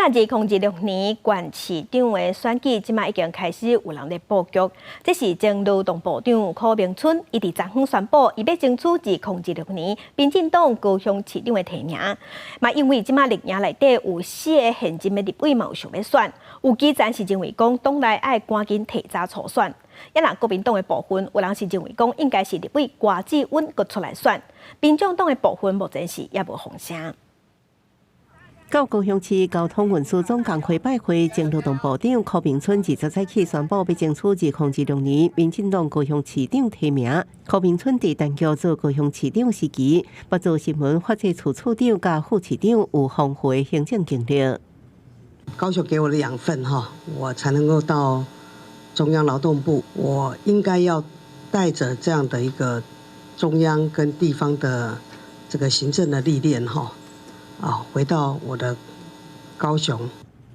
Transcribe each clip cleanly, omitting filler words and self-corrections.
啊若2026年縣市長的選舉，這馬已經開始有人咧布局。這是前勞動部長柯銘春，伊佇昨昏宣布，伊欲爭取2026年民進黨高雄市長的提名。嘛，因為這馬綠營內底有四个現任的立委嘛有想欲選，有基層是認為講黨內愛趕緊提早初選。啊若國民黨的部分，有人是認為講應該是立委郭志溫閣出來選。民眾黨的部分目前是猶無風聲。到高雄市交通運輸總工會拜會，前勞動部長柯銘春20早起宣布，欲爭取2026年民進黨高雄市長提名。柯銘春佇陳菊做高雄市長時期，捌做新聞發展處處長佮副市長，有豐富的行政經歷。高雄給我的養分哈，我才能夠到中央勞動部。我應該要帶着這樣的一個中央跟地方的這個行政的歷練哈。啊，回到我的高雄。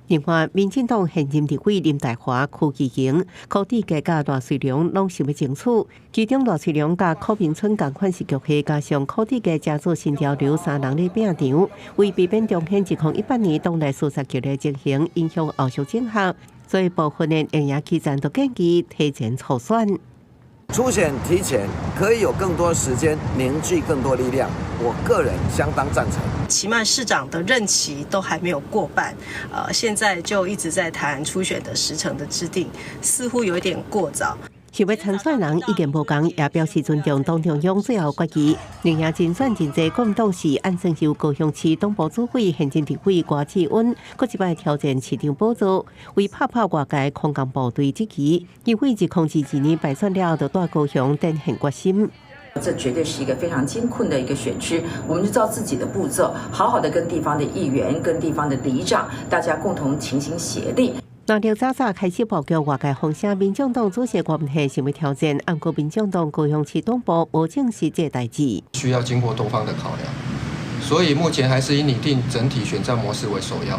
另外，民進黨現任立委林岱樺、柯志榮、柯志杰佮賴瑞隆攏想欲爭取，其中賴瑞隆佮柯銘春仝款是局系，加上柯志杰加做新潮流三人咧拼場，為避免重現2018年黨內司法局的情形，影響後續整合，所以部分的綠營基層都建議提前初選。初選提前可以有更多時間凝聚更多力量，我個人相當贊成。起碼市長的任期都還沒有過半，現在就一直在談初選的時程的制定，似乎有一點過早。想欲參選人意見無仝，也表示尊重黨中央最後決議。另外，競選真濟國民黨是按算由高雄市黨部主委現任立委郭志溫，閣一擺挑戰市長寶座，為拍破外界空降部隊質疑，因為2022年敗選了後，就蹛高雄展現決心。這絕對是一個非常艱困的一個選區，我們就照自己的步驟，好好的跟地方的議員、跟地方的里長，大家共同齊心協力。那廖早早開始布局外界風聲，民進黨主席郭文憲想欲挑戰，毋過民進黨高雄市黨部無證實這代誌。需要經過多方的考量，所以目前還是以擬定整體選戰模式為首要，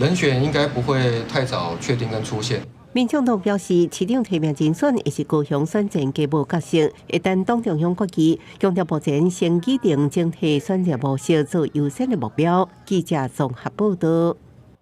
人選應該不會太早確定跟出現。民進黨表示，市長提名競選會是高雄選戰基本角色，會等黨中央決議，強調目前先擬定整體選戰模式做優先的目標。記者綜合報道。